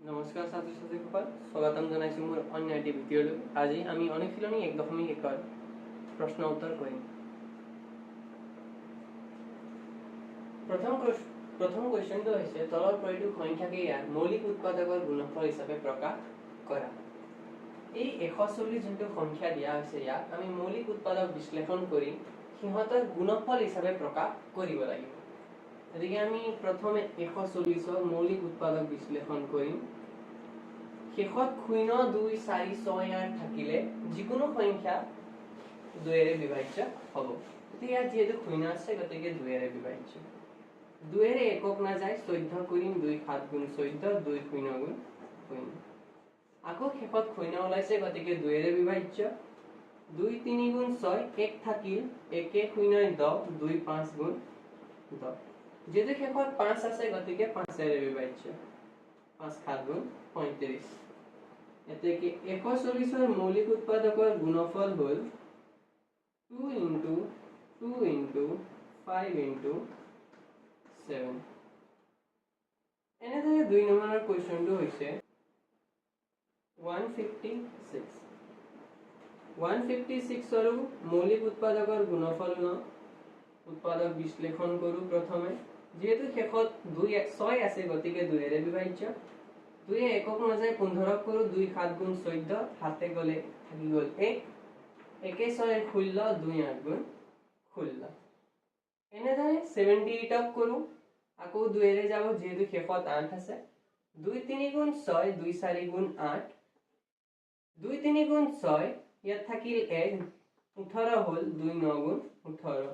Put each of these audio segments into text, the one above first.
নমস্কাৰ ছাত্ৰ ছাত্ৰীসকল, স্বাগতম জনাইছোঁ মোৰ অন্য এটি ভিডিঅ'লৈ। আজি আমি অনুশীলনী 1.1ৰ প্ৰশ্ন উত্তৰ কৰিম। প্ৰথম কুৱেশ্যনটো হৈছে, তলৰ প্ৰতিটো সংখ্যাকে ইয়াৰ মৌলিক উৎপাদকৰ গুণফল হিচাপে প্ৰকাশ কৰা। এই 140 যোনটো সংখ্যা দিয়া হৈছে, ইয়াক আমি মৌলিক উৎপাদক বিশ্লেষণ কৰি সিহঁতৰ গুণফল হিচাপে প্ৰকাশ কৰিব লাগিব। গতিকে আমি প্ৰথমে 140ৰ মৌলিক উৎপাদক বিশ্লেষণ কৰিম। শেষত 0, 2, 4, 6, 8 থাকিলে যিকোনো সংখ্যা দুয়েৰে বিভাজ্য হ'ব। গতিকে ইয়াত যিহেতু শূন্য আছে, গতিকে দুয়েৰে বিভাজ্য। দুয়েৰে একক নাযায়, 14 কৰিম, 2 7 গুণ 14, 2 শূন্য গুণ শূন্য। আকৌ শেষত শূন্য ওলাইছে, গতিকে দুয়েৰে বিভাজ্য। 2 3 গুণ 6, 1 থাকিল, একে শূন্য 10, 2 5 গুণ 10। যিহেতু শেষত 5 আছে, গতিকে পাঁচেৰে বিভাজ্য। 5 7 গুণ 35। এতেকে 140ৰ মৌলিক উৎপাদকৰ গুণফল হ'ল 2 into 2 into 5 into 7। এনেদৰে 2 নম্বৰৰ কুৱেশ্যনটো হৈছে 156। 156ৰো মৌলিক উৎপাদকৰ গুণফল ন উৎপাদক বিশ্লেষণ কৰোঁ প্ৰথমে। যিহেতু শেষত 2 6 আছে, গতিকে দুয়েৰে বিভাজ্য। দুয়ে একক নাযায়, 15 কৰোঁ, 2 7 গুণ 14, হাতে গ'লে থাকি গ'ল 1, একে 6 16, 2 8 গুণ 16। এনেদৰে 78ক কৰোঁ, আকৌ দুয়েৰে যাব, যিহেতু শেষত 8 আছে। 2 3 গুণ 6, 2 4 গুণ 8, 2 3 গুণ 6, ইয়াত থাকিল 1, 18 হ'ল, 2 9 গুণ 18।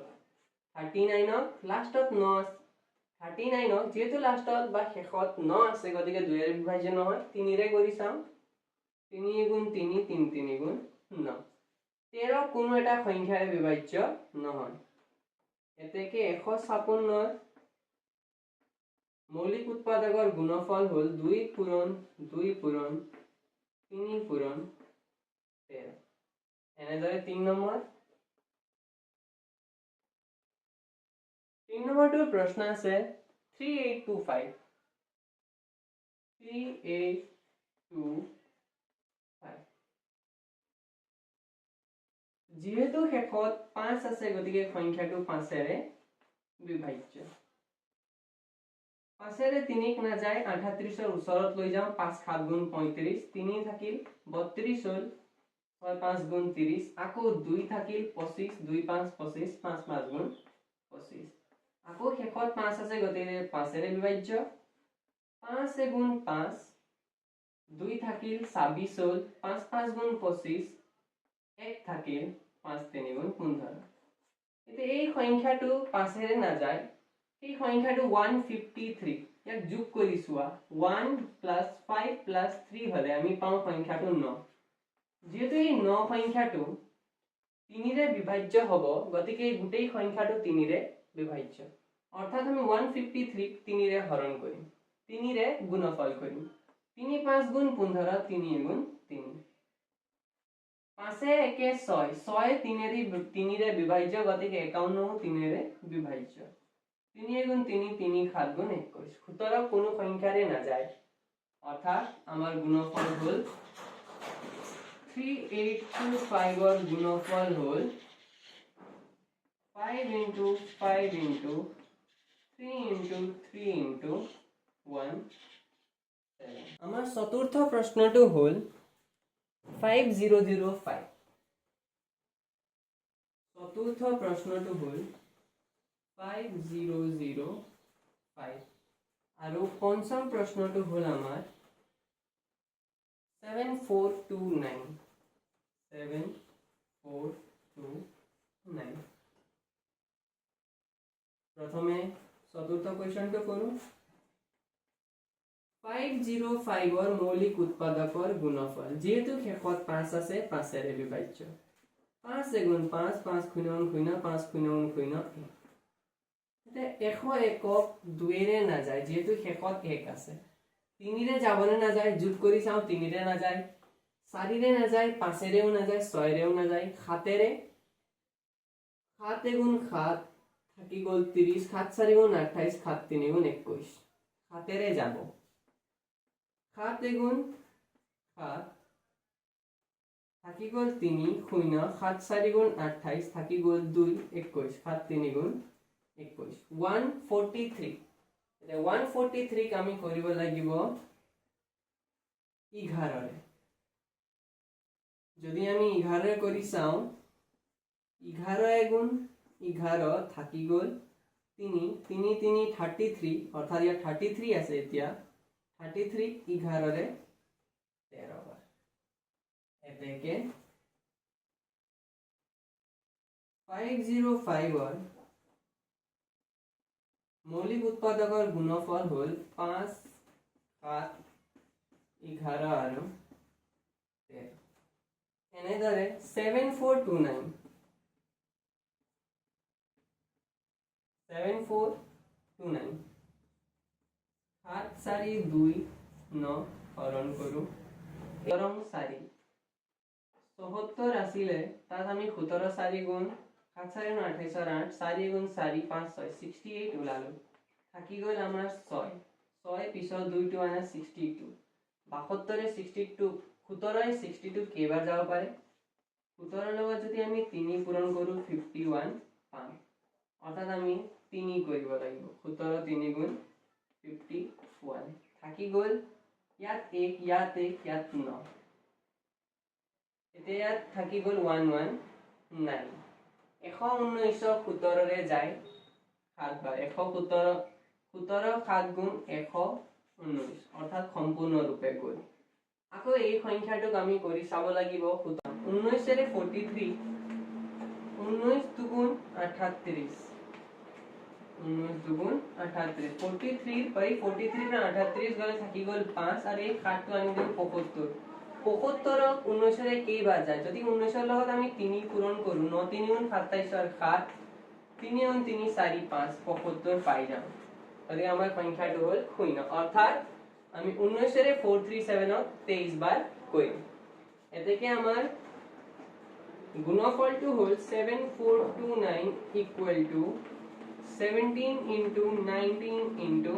39ক লাষ্টত ন আছে, 39ক যিহেতু লাষ্টত বা শেষত ন আছে, গতিকে দুয়েৰে বিভাজ্য নহয়, তিনিৰে কৰি চাওঁ। 3 গুণ 3, 3 3 গুণ 9। 13 কোনো এটা সংখ্যাৰে বিভাজ্য নহয়। এতেকে 156ৰ মৌলিক উৎপাদকৰ গুণফল হ'ল 2 পূৰণ 2 পূৰণ 3 পূৰণ 13। এনেদৰে 3 নম্বৰ। 3 নম্বৰটোৰ প্ৰশ্ন আছে 3825। 3825। যিহেতু শেষত 5 আছে, গতিকে সংখ্যাটো পাঁচেৰে বিভাজ্য। পাঁচেৰে তিনিক নাযায়, 38ৰ ওচৰত লৈ যাওঁ, 5 7 গুণ 35, 3 থাকিল, 32 হ'ল, 6 5 গুণ 30, আকৌ 2 থাকিল, 25, 2 5 25, 5 5 গুণ 25। আকৌ শেষত 5 আছে, গতিকে পাঁচেৰে বিভাজ্য। 5 এগুণ 5, 2 থাকিল, 26 হ'ল, 5 5 গুণ 25, 1 থাকিল, 5 3 গুণ 15। এতিয়া এই সংখ্যাটো পাঁচেৰে নাযায়, এই সংখ্যাটো 153, ইয়াক যোগ কৰি চোৱা, 1 প্লাছ 5 প্লাছ 3 হ'লে আমি পাওঁ সংখ্যাটো 9। যিহেতু এই 9 সংখ্যাটো তিনিৰে বিভাজ্য হ'ব, গতিকে এই গোটেই সংখ্যাটো তিনিৰে বিভাজ্য। অৰ্থাৎ আমি 153 তিনিৰে হৰণ কৰিম, তিনিৰে গুণফল কৰিম। 3 5 গুণ 15, 3 গুণ 3। পাঁচে একে ছয়, ছয় তিনিৰে বিভাজ্য, গতিকে একাৱন্নও তিনিৰে বিভাজ্য। 3 গুণ 3, 3 7 গুণ 21। 17 কোনো সংখ্যাৰে নাযায়, অৰ্থাৎ আমাৰ গুণফল হ'ল 3825ৰ গুণফল হ'ল 5 into 5 into 3 into 3 into 1 7। আমাৰ চতুৰ্থ প্ৰশ্নটো হ'ল 5005। চতুৰ্থ প্ৰশ্নটো হ'ল 5005 আৰু পঞ্চম প্ৰশ্নটো হ'ল আমাৰ 7429, 7429। প্ৰথমে চতুৰ্থ কুৱেশ্যনটো কৰোঁ। 505ৰ মৌলিক উৎপাদকৰ গুণফল, যিহেতু শেষত 5 আছে, পাঁচেৰে বিভাজ্য। 5 এগুণ 5, 5 শূন্য শূন্য, 5 শূন্য শূন্য 1। এতিয়া 101ক দুয়েৰে নাযায়, যিহেতু শেষত 1 আছে। তিনিৰে যাবনে নাযায় যোগ কৰি চাওঁ, তিনিৰে নাযায়, চাৰিৰে নাযায়, পাঁচেৰেও নাযায়, ছয়েৰেও নাযায়, সাতেৰে, সাত এগুণ সাত থাকি গ'ল 30, সাত চাৰি গুণ 28, সাত তিনি গুণ 21, সাতেৰে যাব। সাত এগুণ সাত থাকি গ'ল তিনি শূন্য, সাত চাৰি গুণ আঠাইছ থাকি গ'ল দুই একৈছ, সাত তিনি গুণ একৈছ, 143। এতিয়া 143ক আমি কৰিব লাগিব 11ৰে। যদি আমি 11 কৰি চাওঁ, 11 এগুণ 11 থাকি গ'ল তিনি, তিনি তিনি 33, অৰ্থাৎ ইয়াত 33 আছে। এতিয়া 33 11ৰে 13 বাৰ। এতেকে 505ৰ মৌলিক উৎপাদকৰ গুণফল হ'ল 5, 7, 11 আৰু 13। এনেদৰে 7429, 7429, 7 4 2 9 হৰণ কৰোঁ, ৰং 4 74 আছিলে, তাত আমি 17 4 গুণ সাত চাৰি গুণ আঠাইছৰ আঠ, চাৰি গুণ চাৰি পাঁচ ছয়, 68 ওলালোঁ। থাকি গ'ল আমাৰ ছয়, ছয় পিছত দুইটো আনা 62, বাসত্তৰে 62, সোতৰই 62 কেইবাৰ যাব পাৰে? সোতৰৰ লগত যদি আমি 3 পূৰণ কৰোঁ 51 পাম, অৰ্থাৎ আমি 3 কৰিব লাগিব, 17 3 গুণ 51 থাকি গ'ল ইয়াত 1, ইয়াত 1, ইয়াত 9। এতিয়া ইয়াত থাকি গ'ল 119। এশ ঊনৈছক সোতৰৰে যায় সাত বাৰ, এশ সোতৰ, সোতৰ সাত গুণ এশ ঊনৈছ, অৰ্থাৎ সম্পূৰ্ণৰূপে গ'ল। আকৌ এই সংখ্যাটোক আমি কৰি চাব লাগিব। ঊনৈছেৰে 43, ঊনৈছ দুগুণ আঠাত্ৰিছ, ঊনৈছ দুগুণ আঠাত্ৰিছ, 43ৰ পৰা 43ৰ পৰা আঠাত্ৰিছ গ'লে থাকি গ'ল 5, আৰু এই সাতটো আনি দিওঁ 75। পঁয়সত্তৰক ঊনৈছেৰে কেইবাৰ যায়? যদি ঊনৈছৰ লগত আমি 3 পূৰণ কৰোঁ, ন তিনি গুণ সাতাইছৰ সাত, তিনি গুণ তিনি চাৰি পাঁচ, 75 পাই যাম। গতিকে আমাৰ সংখ্যাটো হ'ল শূন্য, অৰ্থাৎ আমি ঊনৈছেৰে 437ক 23 বাৰ কৰিম। এতেকে আমাৰ গুণফলটো হ'ল 7429 equal to 17 into 19 into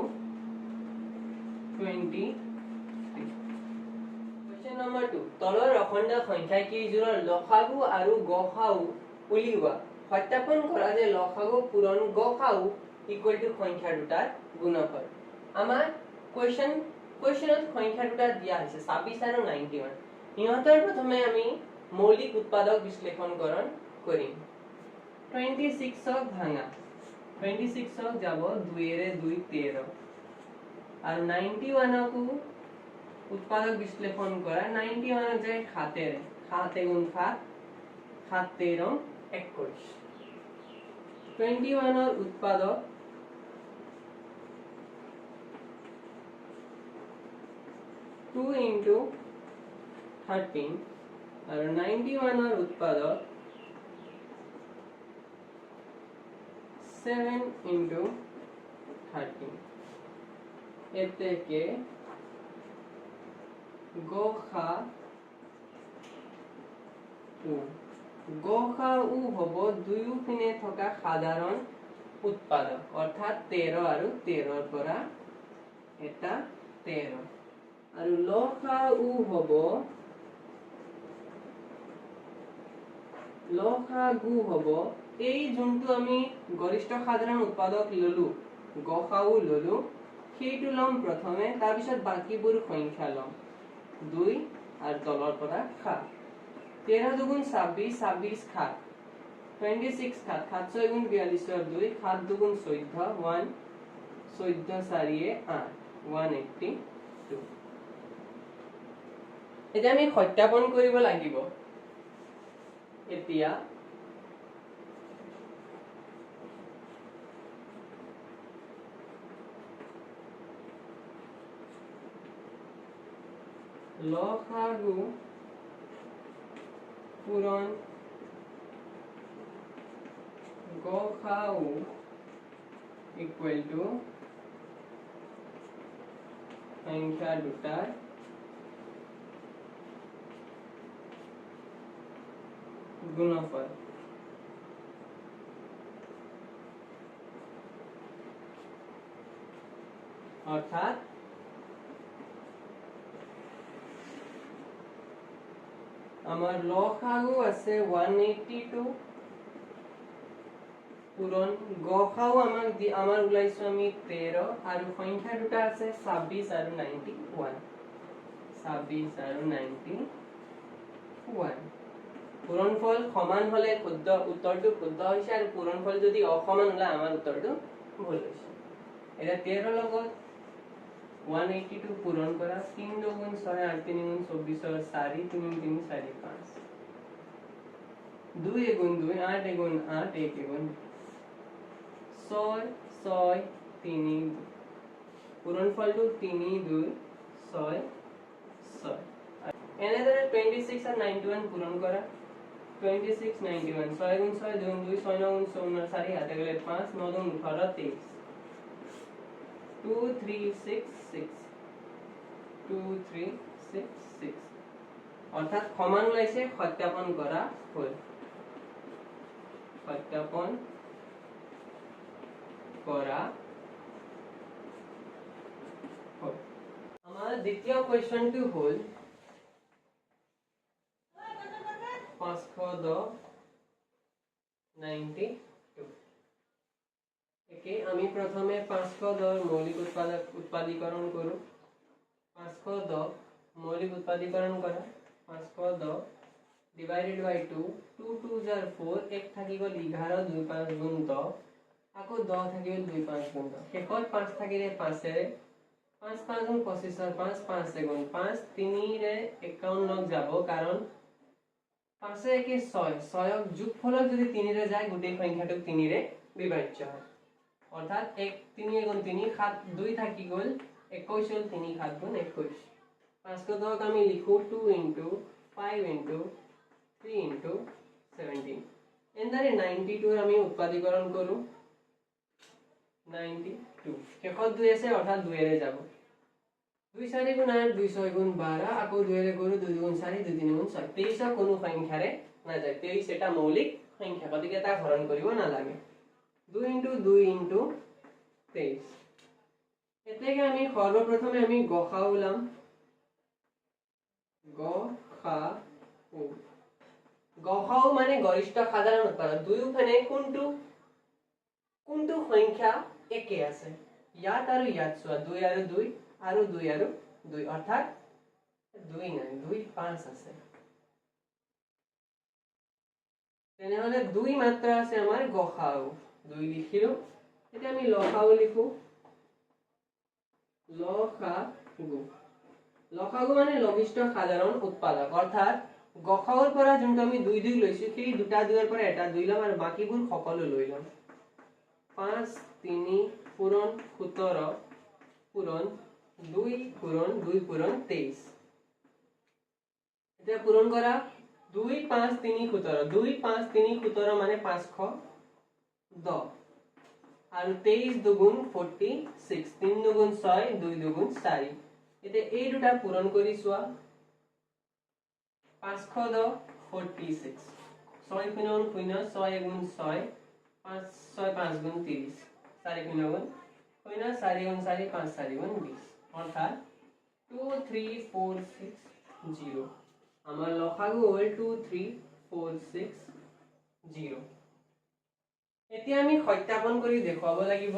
23। Question number 2, তলৰ অখণ্ড সংখ্যা কেইযোৰৰ লসাগু আৰু গসাগু উলিওৱা। সত্যাপন কৰা যে লসাগু পূৰণ গসাগু ইকুৱেল টু সংখ্যা দুটাৰ গুণফল। আমাৰ কুৱেশ্যনত সংখ্যা দুটা দিয়া হৈছে 26 আৰু 91। সিহঁতৰ প্ৰথমে আমি মৌলিক উৎপাদক বিশ্লেষণকৰণ কৰিম। 26ক ভাঙা, 26ক যাব দুইৰে দুই তেৰ, আৰু 91কো উৎপাদক বিশ্লেষণ কৰা, 91ক যায় সাতেৰে, সাত এগুণ সাত, সাত তেৰ একৈশ। 21ৰ উৎপাদক 2 into 13, আৰু 91ৰ উৎপাদক 7 into 13। এতেকে গসাগু হ'ব দুয়োপিনে থকা সাধাৰণ উৎপাদক, অৰ্থাৎ 13 আৰু তেৰৰ পৰা এটা 13, আৰু লসাগু হ'ব, লসাগু হ'ব এই যোনটো আমি গৰিষ্ঠ সাধাৰণ উৎপাদক ললো, গসাগু ললো, সেইটো ল'ম প্ৰথমে, তাৰপিছত বাকীবোৰ সংখ্যা ল'ম 2 আৰু তলৰ পৰা 7। তেৰ দুগুণ ছাব্বিছ, ছাব্বিছ সাত, 26 সাত, সাত ছয় গুণ বিয়াল্লিছৰ দুই, সাত দুগুণ চৈধ্য, ওৱান, চৈধ্য চাৰিয়ে আঠ, 182। এতিয়া আমি সত্যাপন কৰিব লাগিব। এতিয়া লসাগু পূৰণ গসাগু ইকুৱেল টু সংখ্যা দুটাৰ গুণফল। অৰ্থাৎ আমাৰ লসাগু আছে 182 পূৰণ গসাগু আমাক দি আমাৰ ওলাইছো আমি 13 আৰু সংখ্যা দুটা আছে 26 আৰু 91। 26 আৰু 91 পূৰণফল সমান হলে শুদ্ধ উত্তৰটো শুদ্ধ হৈছে আৰু পূৰণফল যদি অসমান হলে আমাৰ উত্তৰটো ভুল হৈছে। এতিয়া 13 লগত 182 পূৰণ কৰা, 3 দুগুণ 6 8 3 গুণ 24 4 3 3 4 5 2 এগুণ 2 8 এগুণ 8 1 এগুণ 6 6 3 2 পূৰণফলটো 3 2 6 6। এনেদৰে 26 আৰু 91 পূৰণ কৰা, 26 91 6 গুণ 6 2 গুণ 2 6 9 গুণ 54 4 হাতে গ'লে 5 9 গুণ 18 23 2 3 6 6 2 3 6 6 অৰ্থাৎ সমান ওলাইছে, সত্যাপন কৰা হ'ল, সত্যাপন কৰা হ'ল। আমাৰ দ্বিতীয় কুৱেশ্যনটো হ'ল 510 92। একে আমি প্ৰথমে 510 মৌলিক উৎপাদীকৰণ কৰোঁ। 510 মৌলিক উৎপাদীকৰণ কৰা, 510 ডিভাইডেড বাই 2, 2 2 জাৰ 4, এক থাকি গ'ল 11, 2 5 গুণ 10, আকৌ 10 থাকি গ'ল 2 5 গুণ 10, শেষত 5 থাকিলে 5-এৰে 5 5 গুণ 25-ৰ 5, 5 এগুণ 5, 3-ৰে 51 যাব, কাৰণ 5 একে 6, 6ক যোগফলক যদি 3-ৰে যায় গোটেই সংখ্যাটোক 3-ৰে বিভাজ্য হয়, অৰ্থাৎ 1 3 এগুণ 3 7 2 থাকি গ'ল 21 হ'ল 3 7 গুণ 21। 510 আমি লিখো 2 ইন্টু 5 ইন্টু 3 ইন্টু 17। এনেদৰে 92 আমি উৎপাদীকৰণ কৰোঁ, 92 শেষত 2 আছে অৰ্থাৎ 2-এৰে যাব, 2 4 গুণ 8 2 6 গুণ 12, আকৌ 2-এৰে কৰোঁ 2 গুণ 4 2 3 গুণ 6, 23 কোনো সংখ্যাৰে নাযায়, 23 এটা মৌলিক সংখ্যা, গতিকে তাক হৰণ কৰিব নালাগে। 2 ইন্টু 2 ইন্টু 23। এতেকে আমি সৰ্বপ্ৰথমে আমি গসাগু ওলাম, গসাগু, গসাগু মানে গৰিষ্ঠ সাধাৰণ উৎপাদক, দুয়োফালে কোনটো কোনটো সংখ্যা একে আছে, ইয়াত আৰু ইয়াত চোৱা 2 আৰু 2 আৰু 2 আৰু 2, অৰ্থাৎ 2 নাই 2 5 আছে, তেনেহলে 2 মাত্ৰা আছে আমাৰ গসাগু, 2 লিখিলো। এতিয়া আমি লসাগু লিখো, লসাগু, লসাগু মানে লঘিষ্ঠ সাধাৰণ উৎপাদক, অৰ্থাৎ গসাগুৰ পৰা যোনটো আমি 2 2 লৈছো সেই দুটা 2ৰ পৰা এটা 2 ল'ম আৰু বাকীবোৰ সকলো লৈ ল'ম। 5 3 পূৰণ 17 পূৰণ 2 পূৰণ 2 পূৰণ 23। এতিয়া পূৰণ কৰা 2 5 3 17, 2 5 3 17 মানে 510 আৰু 23 দুগুণ 46, 3 দুগুণ 6, 2 দুগুণ 4। এতিয়া এই দুটা পূৰণ কৰি চোৱা, 510 46, 6 শূন্য শূন্য 6 এগুণ 6, 5 6 5 গুণ 30, 4 শূন্য গুণ শূন্য 4 গুণ 4 5 4 গুণ 20, অৰ্থাৎ 2 3 4 6 0। আমাৰ লসাগু হ'ল 2 3 4 6 0। এতিয়া আমি সত্যাপন কৰি দেখুৱাব লাগিব।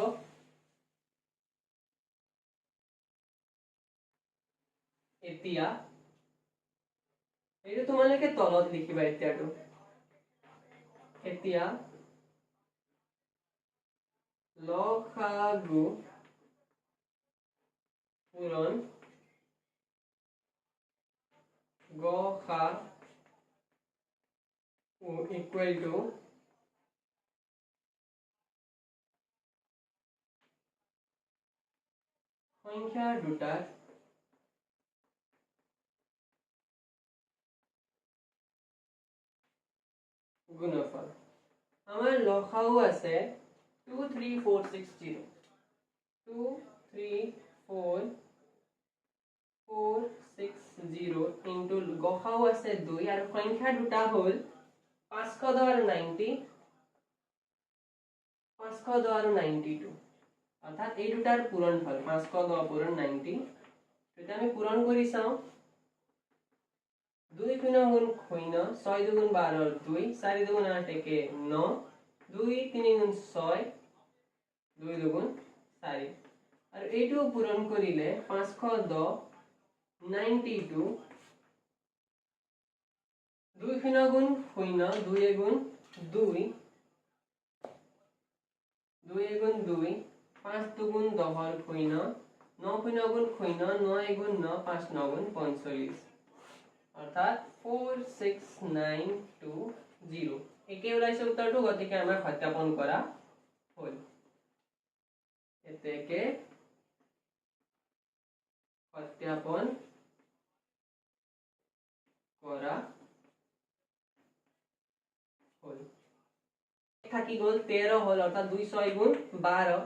এতিয়া এইটো তোমালোকে তলত লিখিবা, এতিয়াটো এতিয়া লসাগু পূৰণ গসাগু ইকুৱেল টু সংখ্যা দুটাৰ গুণফল। আমাৰ লসাগু আছে 2 3 4 6 0, 2 3 4 4 6 0 ইন্টু গসাগু আছে 2 আৰু সংখ্যা দুটা হ'ল 510 আৰু 90, 510 আৰু 92, অৰ্থাৎ এই দুটাৰ পূৰণফল 510 পূৰণ 90। এতিয়া আমি পূৰণ কৰি চাওঁ, দুই শূন্য গুণ শূন্য, ছয় দুগুণ বাৰৰ দুই, চাৰি দুগুণ আঠ একে ন, দুই তিনি গুণ ছয়, দুই দুগুণ চাৰি। আৰু এইটো পূৰণ কৰিলে 510 92, দুই শূন্য গুণ শূন্য, দুই এগুণ দুই, দুই এগুণ দুই, পাঁচ দুগুণ দহৰ শূন্য, ন শূন্য গুণ শূন্য, ন এগুণ ন, পাঁচ ন গুণ 45, অৰ্থাৎ 46920। একে ওলাইছে উত্তৰটো, গতিকে আমাৰ সত্যাপন কৰা হ'ল। এতেকে সত্যাপন কৰা হ'ল। থাকি গ'ল 13 হ'ল, অৰ্থাৎ দুই ছয় গুণ 12,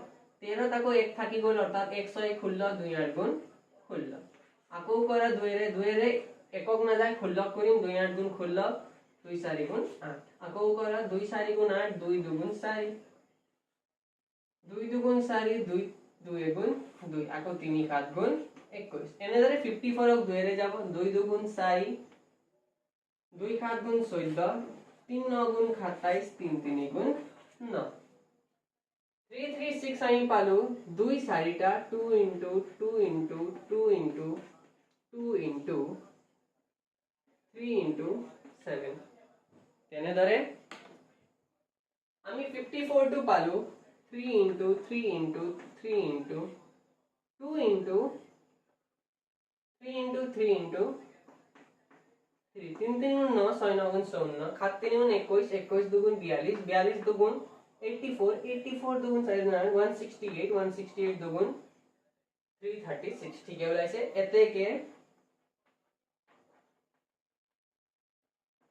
তেৰত আকৌ এক থাকি গ'ল, অৰ্থাৎ এক ছয় ষোল্ল, দুই আঠ গুণ 16। আকৌ কৰা দুয়েৰে, দুয়েৰে একক নাযায়, ষোল্ল কৰিম, দুই আঠ গুণ 16, দুই চাৰি গুণ 8। আকৌ কৰা দুই চাৰি গুণ 8, দুই দুগুণ চাৰি, দুই দুগুণ চাৰি, দুই দুই এগুণ দুই, আকৌ তিনি সাত গুণ 21। এনেদৰে 54ক দুয়েৰে যাব, দুই দুগুণ চাৰি, দুই সাত গুণ 14, তিন ন গুণ 27, তিন তিনি গুণ ন। 336 আমি পালো, দুই চাৰিটা, two into two into two into two into three into seven. তেনেদৰে আমি 54টো পালো, three into three into three into two into three into three into three, তিন তিন গুণ ন, ছয় ন গুণ 54, সাত তিনি গুণ 21, 21 দুগুণ 42, 42 দুগুণ 84, 84 দুগুণ চাৰি গুণ 168, 168 দুগুণ 336। ঠিকে ওলাইছে। এতেকে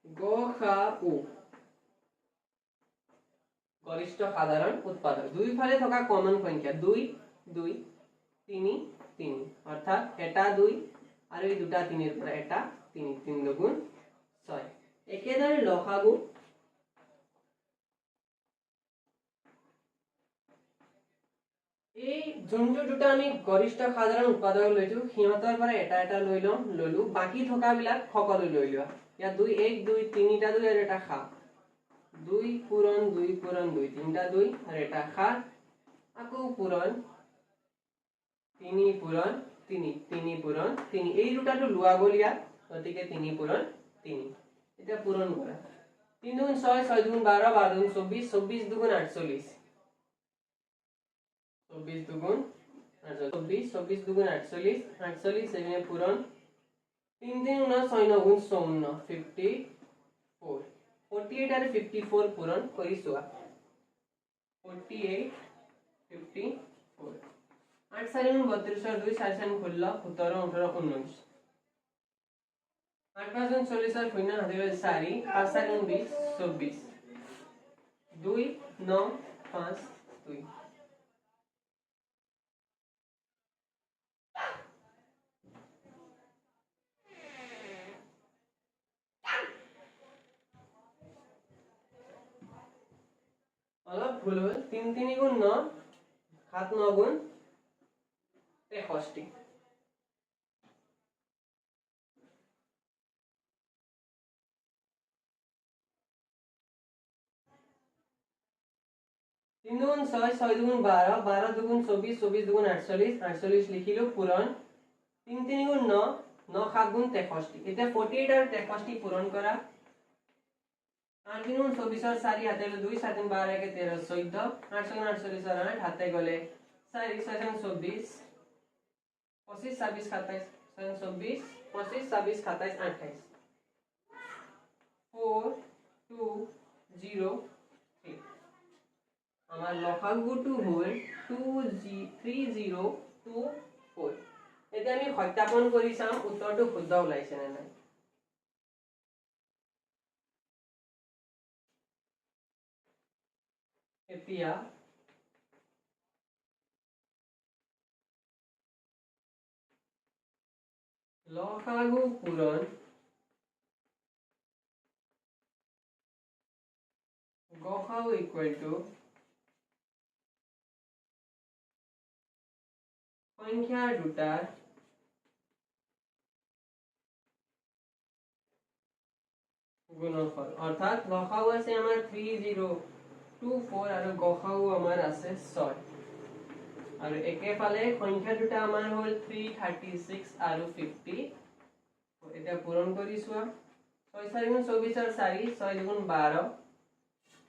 গ সা উ গৰিষ্ঠ সাধাৰণ উৎপাদক, দুইফালে থকা কমন সংখ্যা দুই দুই তিনি তিনি, অৰ্থাৎ এটা দুই আৰু এই দুটা তিনিৰ পৰা এটা তিনি, তিন দুগুণ ছয়। একেদৰে লসাগু এই যোনটো দুটা আমি গৰিষ্ঠ সাধাৰণ উৎপাদক লৈছো সিহঁতৰ পৰা এটা এটা লৈ লওঁ, ললো, বাকী থকাবিলাক সকলো লৈ লোৱা। ইয়াত দুই এক দুই তিনিটা দুই আৰু এটা সাত, দুই পূৰণ দুই পূৰণ দুই, তিনিটা দুই আৰু এটা সাত, আকৌ পূৰণ তিনি পূৰণ তিনি, তিনি পূৰণ তিনি, এই দুটাটো লোৱা গ'ল ইয়াত, গতিকে তিনি পূৰণ তিনি। এতিয়া পূৰণ কৰা, তিনি দুগুণ ছয়, ছয় দুগুণ 12, 12 দুগুণ 24, 24 দুগুণ 48, 24 দুগুণ 24, 24 দুগুণ 48, 48 এনে পূৰণ তিন তিন ন, ছয় ন গুণ 54, 54, 48 আৰু 54 পূৰণ কৰি চোৱা, 48 54, আঠ চাৰি গুণ 32 দুই, চাৰি চাৰি 16, 17 18 19, আঠ পাঁচ গুণ 40 শূন্য, হাতে গ'ল চাৰি, পাঁচ চাৰি গুণ 20, 24, দুই ন পাঁচ দুই। অলপ ভুল হ'ল, তিন তিনি গুণ ন, সাত ন গুণ 63। তিন দুগুণ ছয়, ছয় দুগুণ 12, 12 দুগুণ 24, 24 দুগুণ 48, 48 লিখিলো পূৰণ তিন তিনি গুণ ন, ন সাত গুণ 63। এতিয়া 48 আৰু 63 পূৰণ কৰা, আঠ তিনি গুণ 24 চাৰি, হাতে গ'লে দুই, সাত তিন 12 একে 13, 14, আঠ ছয় গুণ 48 আঠ, হাতে গ'লে চাৰি, ছয় ছয় 24, 25 26 27, ছয় 24, 25 26 27 28, 4 2 0 3। আমাৰ লসাগুটো হ'ল 3 0 2 4। এতিয়া আমি সত্যাপন কৰি চাম উত্তৰটো শুদ্ধ ওলাইছে নে নাই। এতিয়া লসাগু পূৰণ গসাগু ইকুৱেল টু সংখ্যা দুটাৰ গুণফল। অৰ্থাৎ লসাগু আছে আমাৰ 3024 আৰু গসাগু আমাৰ আছে 6। আৰু একেফালে সংখ্যা দুটা আমাৰ হ'ল 336 আৰু 50। এতিয়া পূৰণ কৰি চোৱা, 6 4 গুণ 24 আৰু 4, 6 দুগুণ 12,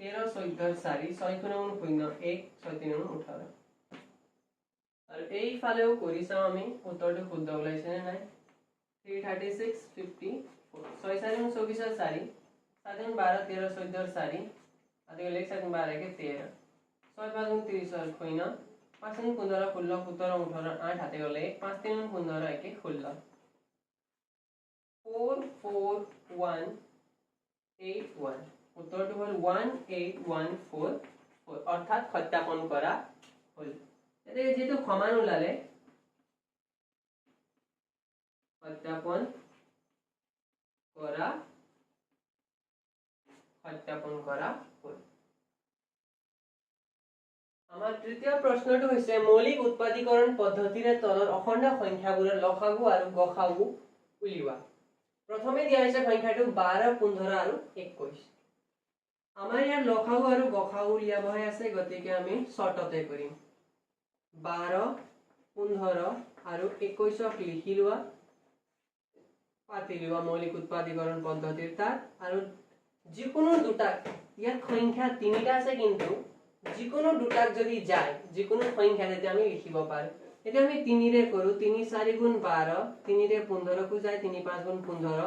13 14 4, 6 শূন্য গুণ শূন্য 1, 6 3 গুণ 18। আৰু এইফালেও কৰি চাওঁ আমি উত্তৰটো শুদ্ধ ওলাইছে নে নাই। 336 54, 6 4 গুণ 24 আৰু 4, 7 গুণ 12, 13 14 4, আৰু 1 7 গুণ 12 1 13, 6 5 গুণ 30 আৰু শূন্য, 5 গুণ 15 16 17 18 8, হাতে গ'লে 1, 5 3 গুণ 15 1 16। 4 4 1 8 1, উত্তৰটো হ'ল 1 8 1 4 4, অৰ্থাৎ সত্যাপন কৰা হ'ল। এতিয়া যিহেতু সমান ওলালে, সত্যাপন কৰা হ'ল। আমাৰ তৃতীয় প্ৰশ্নটো হৈছে মৌলিক উৎপাদীকৰণ পদ্ধতিৰে তলৰ অখণ্ড সংখ্যাবোৰৰ লসাগু আৰু গসাগু উলিওৱা। প্ৰথমে দিয়া হৈছে সংখ্যাটো 12, 15 আৰু 21। আমাৰ ইয়াত লসাগু আৰু গসাগু উলিয়াবহে আছে, গতিকে আমি চৰ্টতে কৰিম। 12, 15 আৰু 21 লিখি লোৱা, পাতি লোৱা মৌলিক উৎপাদীকৰণ পদ্ধতিৰ তাত। আৰু যিকোনো দুটাক, ইয়াত সংখ্যা তিনিটা আছে কিন্তু যিকোনো দুটাক যদি যায় যিকোনো সংখ্যা তেতিয়া আমি লিখিব পাৰো। এতিয়া আমি 3ৰে কৰো, 3 4 গুণ 12, 3ৰে 15কো যায়, 3 5 গুণ 15,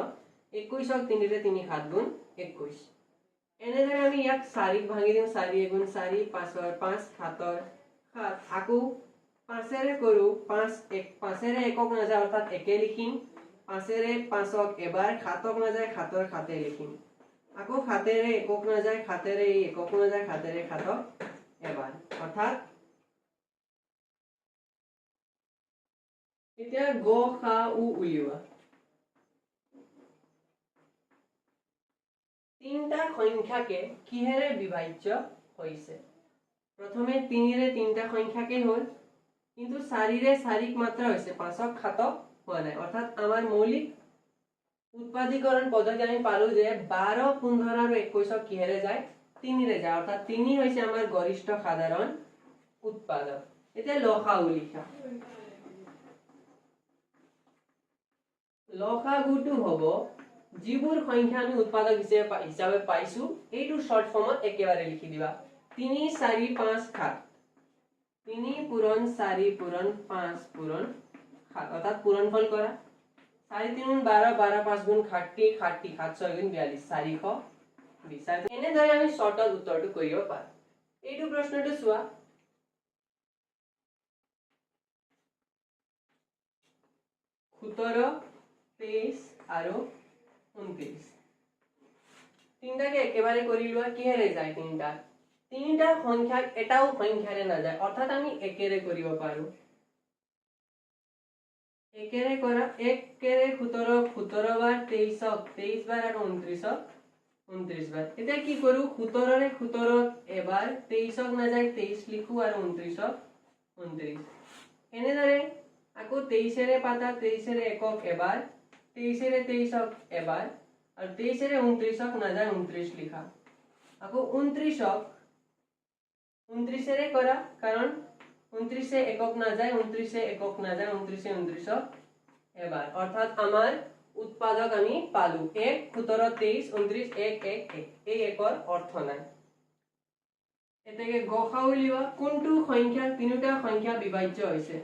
21ক 3ৰে 3 7 গুণ 21। এনেদৰে আমি ইয়াক 4ক ভাঙি দিওঁ, 4 1 গুণ 4, 5 5, 7 7। আকৌ 5ৰে কৰো, 5 1, 5ৰে একক নাযায় অৰ্থাৎ একে লিখিম, 5ৰে 5ক এবাৰ, 7ক নাযায় 7ৰ 7 লিখিম, আকৌ 7ৰে একক নাযায় 7ৰে এই একক নাযায় 7ৰে 7ক এবাৰ। অৰ্থাৎ এতিয়া গ সা উ উলিওৱা। তিনিটা সংখ্যাকে কিহেৰে বিভাজ্য হৈছে? প্ৰথমে 3ৰে তিনিটা সংখ্যাকে হ'ল, কিন্তু 4ৰে 4ক মাত্ৰা হৈছে, 5ক 7ক হোৱা নাই। অৰ্থাৎ আমাৰ মৌলিক উৎপাদীকৰণ পদ্ধতি আমি পালো যে 12, 15 আৰু 21ক কিহেৰে যায়? 3ৰে যায়। অৰ্থাৎ 3 হৈছে আমাৰ গৰিষ্ঠ সাধাৰণ উৎপাদক। এতিয়া লসাগু লিখা। লসাগুটো হ'ব যিবোৰ সংখ্যা আমি উৎপাদক হিচাপে পাইছো, এইটো শৰ্ট ফৰ্মত একেবাৰে লিখি দিবা। 3 4 5 7, 3 পূৰণ 4 পূৰণ 5 পূৰণ 7, অৰ্থাৎ পূৰণফল কৰা। 4 3 গুণ 12, 12 5 গুণ 60, 60 7 6 গুণ 42, 420। এনেদৰে আমি শৰ্টত উত্তৰটো কৰিব পাৰো। এইটো প্ৰশ্নটো চোৱা, 17, 23 আৰু 29, তিনিটাকে একেবাৰে কৰি লোৱা। কিহেৰে যায়? তিনিটা, তিনিটা সংখ্যাক এটাও সংখ্যাৰে নাযায়, অৰ্থাৎ আমি একেৰে কৰিব পাৰো। একেৰে কৰা, একেৰে 17 17 বাৰ, 23ক 23 বাৰ আৰু 29ক 29 বাৰ। এতিয়া কি কৰো? 17ৰে 17ক এবাৰ, 23ক নাযায় 23 লিখো আৰু 29ক 29। এনেদৰে আকৌ 23ৰে পাতা, 23ৰে একক এবাৰ, 23ৰে 23ক এবাৰ আৰু 23ৰে 29ক নাযায় 29 লিখা। আকৌ 29ক 29ৰে কৰা, কাৰণ 29 একক নাযায়, 29 একক নাযায়, 29 29ক এবাৰ। অৰ্থাৎ আমাৰ উৎপাদক আমি পালো 1, 17, 23, 29, 1 1 1। এই একৰ অৰ্থ নাই। এতেকে গসাগু উলিওৱা, কোনটো সংখ্যা তিনিটা সংখ্যা বিভাজ্য হৈছে?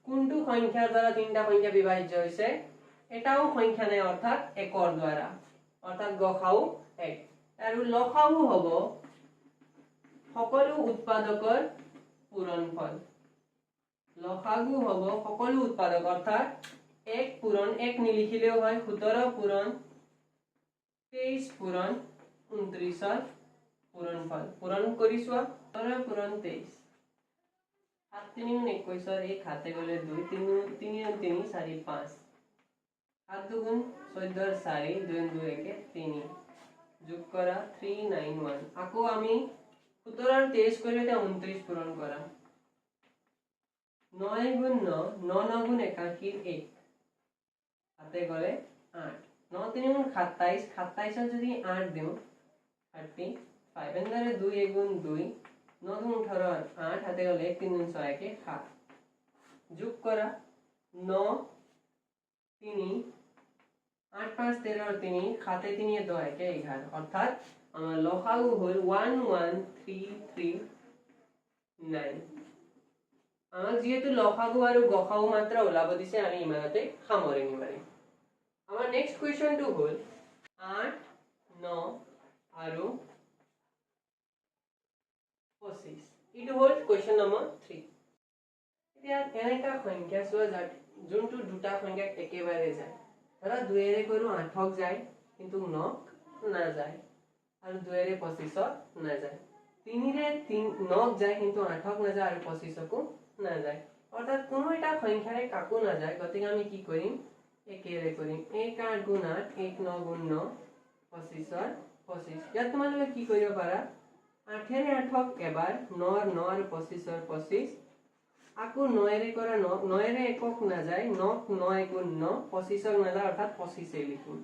কোনটো সংখ্যাৰ দ্বাৰা তিনিটা সংখ্যা বিভাজ্য হৈছে? এটাও সংখ্যা নাই, অৰ্থাৎ একৰ দ্বাৰা, অৰ্থাৎ গসাগু 1। আৰু লসাগু হ'ব সকলো উৎপাদকৰ পূৰণফল। লসাগু হ'ব সকলো উৎপাদক, অৰ্থাৎ 1 পূৰণ 1 নিলিখিলেও হয়, 17 পূৰণ 23 পূৰণ 29ৰ পূৰণফল। পূৰণ কৰি চোৱা, 17 পূৰণ 23, 7 3 গুণ 21ৰ 1, হাতে গ'লে 2, 3 3 3 4 5, 7 দুগুণ 14 4, 2 2 1 3, যোগ কৰা 391। আকৌ আমি 17 আৰু 23 কৰিলে এতিয়া 29 পূৰণ কৰা, 9 গুণ 9, 9 9 গুণ 81 1, হাতে গ'লে 8, 9 3 গুণ 27, 27ত যদি 8 দিওঁ 35, এনেদৰে 2 1 গুণ 2, 9 গুণ 18 8, হাতে গ'লে 1 3 গুণ 6 1 7, যোগ কৰা 9 3 8 5 13 3 7 3 2 1 11, অৰ্থাৎ আমাৰ লসাগু হ'ল 1 1 3 3 9। আমাক যিহেতু লসাগু আৰু গসাগু মাত্ৰ ওলাব দিছে, আমি ইমানতে সামৰণি মাৰিম। আমাৰ নেক্সট কুৱেশ্যনটো হ'ল 8 9 আৰু 25। এইটো হ'ল কুৱেশ্যন নম্বৰ 3। এতিয়া এনেকুৱা সংখ্যা চোৱা যাক যোনটো দুটা সংখ্যাক একেবাৰে যায়। ধৰা 2 কৰোঁ 8ক যায় কিন্তু 9ক নাযায়, আৰু 2 25ক নাযায়। 3 9ক যায় কিন্তু 8ক নাযায় আৰু 25কো নাযায়, অৰ্থাৎ কোনো এটা সংখ্যাৰে কাকো নাযায়। গতিকে আমি কি কৰিম, একেৰে কৰিম। 1 8 গুণ 8, 1 9 গুণ 9, 25ৰ 25। ইয়াত তোমালোকে কি কৰিব পাৰা, 8 8ক এবাৰ, 9 9 আৰু 25ৰ 25, আকৌ 9 কৰা 9, 9 একক নাযায়, 9 9 গুণ 9, 25ক নাযায়, অৰ্থাৎ 25 লিখিম।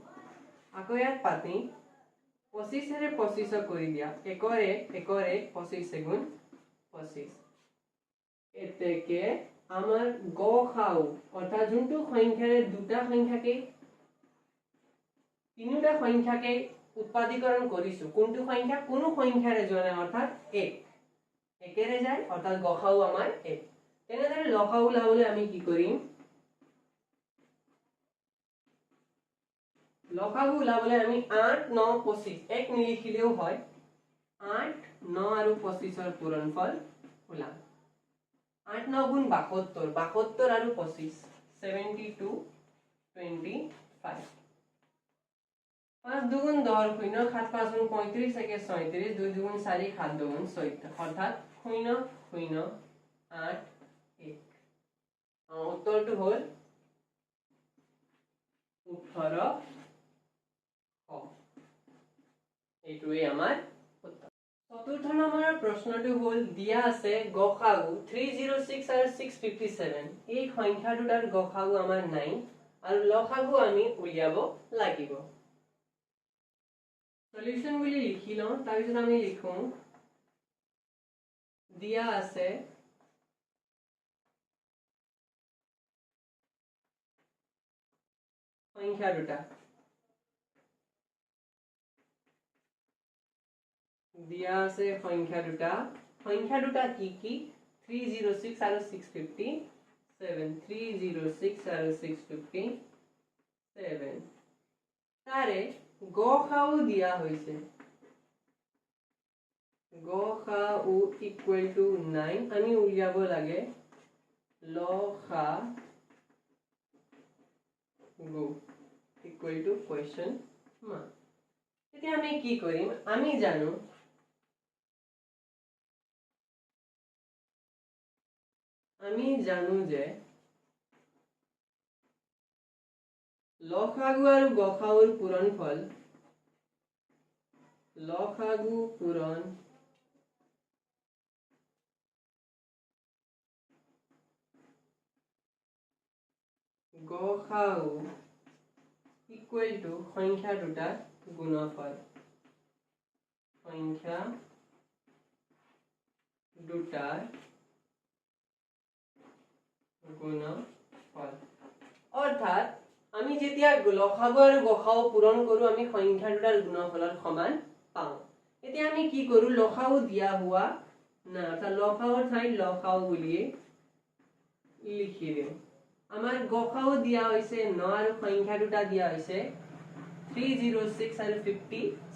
আকৌ ইয়াত পাতি 25 25ক কৰি দিয়া, 1 1 1 1 25 গুণ 25। এতেকে আমাৰ গসাউ অৰ্থাৎ যোনটো সংখ্যাৰে দুটা সংখ্যাকে তিনিটা সংখ্যাকে উৎপাদীকৰণ কৰিছো, কোনটো সংখ্যা কোনো সংখ্যাৰে যোৱা নাই, অৰ্থাৎ 1 একেৰে যায়, অৰ্থাৎ গসাউ আমাৰ 1। তেনেদৰে লসাগু ওলাবলৈ আমি কি কৰিম, লসাগু ওলাবলৈ আমি 8 9 25 এক নিলিখিলেও হয়, 8 9 আৰু 25ৰ পূৰণফল ওলাম। 8 9 গুণ 72, 72 আৰু 25 72 25। 5 দুগুণ 10 শূন্য, 7 5 গুণ 35 একে 36, 2 দুগুণ 4 7 দুগুণ 14, অৰ্থাৎ 0 0 8 1। উত্তৰটো হ'ল 18। এইটোৱেই আমাৰ উত্তৰ। চতুৰ্থ নম্বৰৰ প্ৰশ্নটো হ'ল দিয়া আছে গসাগু 306 আৰু 657, এই সংখ্যা দুটাৰ গসাগু আমাৰ 9 আৰু লসাগু আমি উলিয়াব লাগিব। সলিউশন বুলি লিখি লওঁ, তাৰপিছত আমি লিখোঁ দিয়া আছে সংখ্যা দুটা, দিয়া আছে সংখ্যা দুটা, সংখ্যা দুটা কি কি, 306 আৰু 657, 306 আৰু 657। তাৰে গসাউ দিয়া হৈছে, গসাউ ইকুৱেল টু 9, আমি উলিয়াব লাগে লসাগু ইকুৱেল টু কুৱেশ্যন মাৰ্ক। এতিয়া আমি কি কৰিম, আমি জানো যে লসাগু আৰু গসাউৰ পূৰণফল, লসাগু পূৰণ গসাউ ইকুৱেল টু সংখ্যা দুটাৰ গুণফল, সংখ্যা দুটাৰ গুণফল। অৰ্থাৎ আমি যেতিয়া লসাগু আৰু গসাউ পূৰণ কৰো আমি সংখ্যা দুটাৰ গুণফলৰ সমান পাওঁ। এতিয়া আমি কি কৰো, লসাগু দিয়া হোৱা নাই, অৰ্থাৎ লসাগুৰ ঠাইত লসাগু বুলিয়ে লিখি দিওঁ। আমাৰ গসাউ দিয়া হৈছে 9 আৰু সংখ্যা দুটা দিয়া হৈছে 306 আৰু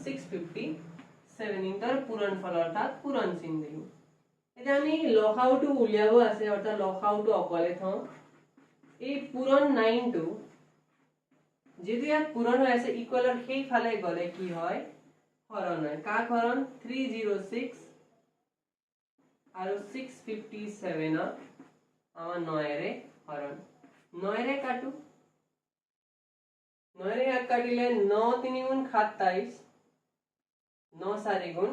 657, ইণ্টাৰ পূৰণফল অৰ্থাৎ পূৰণ চিন দিলো। এতিয়া আমি লসাগুটো উলিয়াব আছে, অৰ্থাৎ লসাগুটো অকলে থওঁ। এই পূৰণ 9টো যিহেতু ইয়াত পূৰণ হৈ আছে, ইকুৱেলৰ সেইফালে গ'লে কি হয়, হৰণ হয়। কাক হৰণ, 306 আৰু 657 আমাৰ 9 হৰণ। 9 কাটো, 9 ইয়াত কাটিলে 9 3 গুণ 27, 9 4 গুণ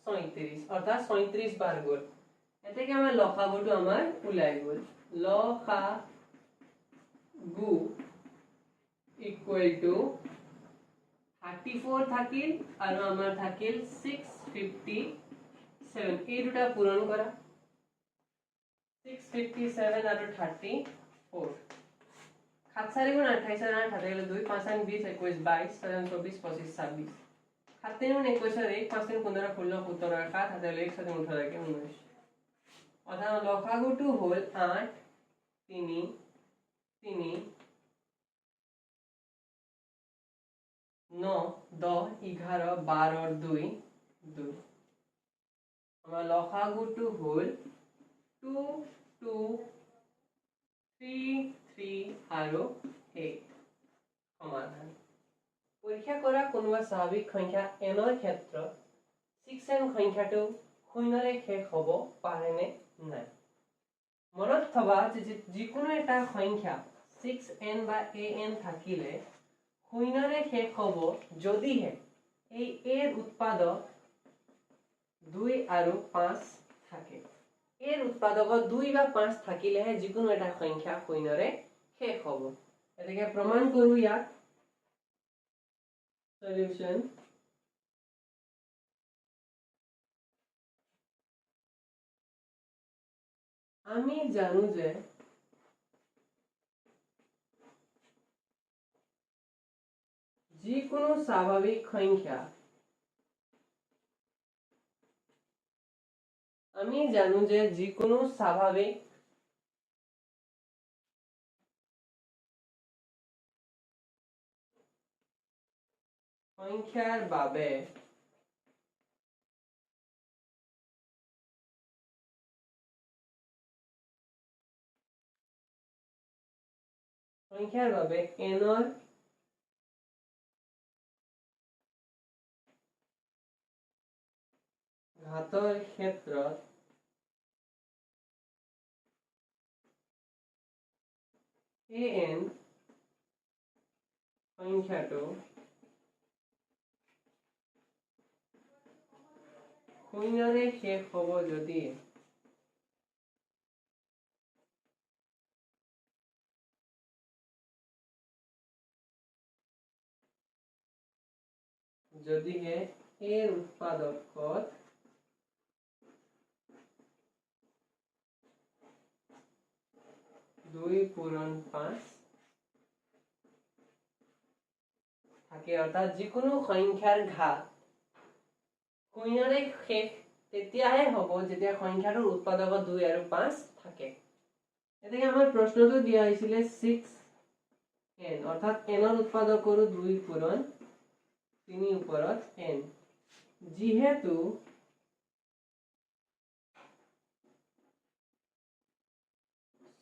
36, অৰ্থাৎ 36 বাৰ গ'ল। এতেকে আমাৰ লসাগুটো আমাৰ ওলাই গ'ল, লসাগু ইকুৱেল টু 34 থাকিল আৰু আমাৰ থাকিল 657। এই দুটা পূৰণ কৰা, 657 আৰু 34। 7 4 গুণ 28 8 হাতে গ'লে 2, 5 8 20 21 22 6 24 25 26। 7 3 গুণ 21 1, 5 3 15 16 17 7 হাতে গ'লে 1, 6 18 1 19। অৰ্থাৎ লসাগুটো হ'ল 8 3 3 9 10 11 12 2 2। আমাৰ লসাগুটো হ'ল 2 2 3 3 আৰু 8। সমাধান। পৰীক্ষা কৰা কোনোবা স্বাভাৱিক সংখ্যা n ৰ ক্ষেত্ৰত 6n সংখ্যাটো শূন্যৰে শেষ হ'ব পাৰেনে নাই। মনত থবা যে যিকোনো এটা সংখ্যা 6n বা an থাকিলে শূন্যৰে শেষ হ'ব যদিহে এই এৰ উৎপাদক 2 আৰু 5 থাকে। এৰ উৎপাদকত 2 বা 5 থাকিলেহে যিকোনো এটা সংখ্যা শূন্যৰে শেষ হ'ব। গতিকে প্ৰমাণ কৰো ইয়াক। সলিউশন। আমি জানো যে যিকোনো স্বাভাৱিক সংখ্যা, আমি জানো যে যিকোনো স্বাভাৱিক সংখ্যাৰ বাবে n ৰ ঘাতৰ ক্ষেত্ৰত an সংখ্যাটো শূন্যৰে শেষ হ'ব যদি যদিহে এৰ উৎপাদকত 2 পূৰণ 5 থাকে, অৰ্থাৎ যিকোনো সংখ্যাৰ ঘাত শূন্যৰে শেষ তেতিয়াহে হ'ব যেতিয়া সংখ্যাটোৰ উৎপাদকত 2 আৰু 5 থাকে। গতিকে আমাৰ প্ৰশ্নটো দিয়া হৈছিলে 6n, অৰ্থাৎ n ৰ উৎপাদক কৰো 2 পূৰণ 3 ওপৰত n। যিহেতু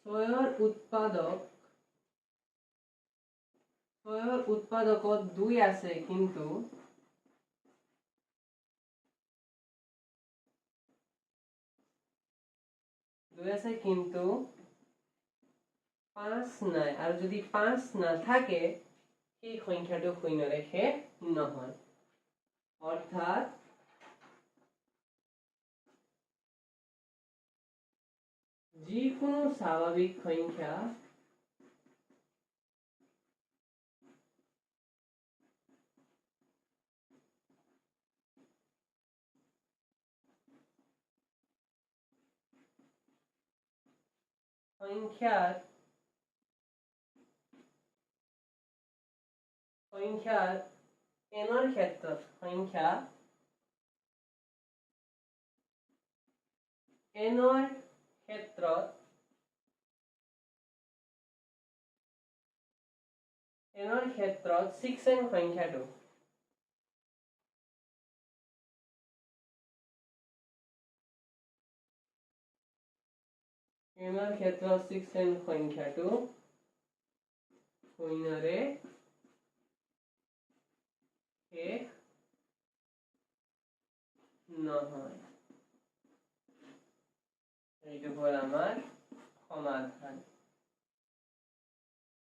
ছয়ৰ উৎপাদকত 2 আছে, কিন্তু 5 নাই, আৰু যদি 5 নাথাকে সেই সংখ্যাটো শূন্যৰে শেষ নহয়। অৰ্থাৎ যিকোনো স্বাভাৱিক সংখ্যা সংখ্যাৰ n ৰ ক্ষেত্ৰত সংখ্যা n ৰ ক্ষেত্ৰত n ৰ ক্ষেত্ৰত 6n সংখ্যাটো n ৰ ক্ষেত্ৰত 6n সংখ্যাটো শূন্যৰে শেষ নহয়। এইটো হ'ল আমাৰ সমাধান।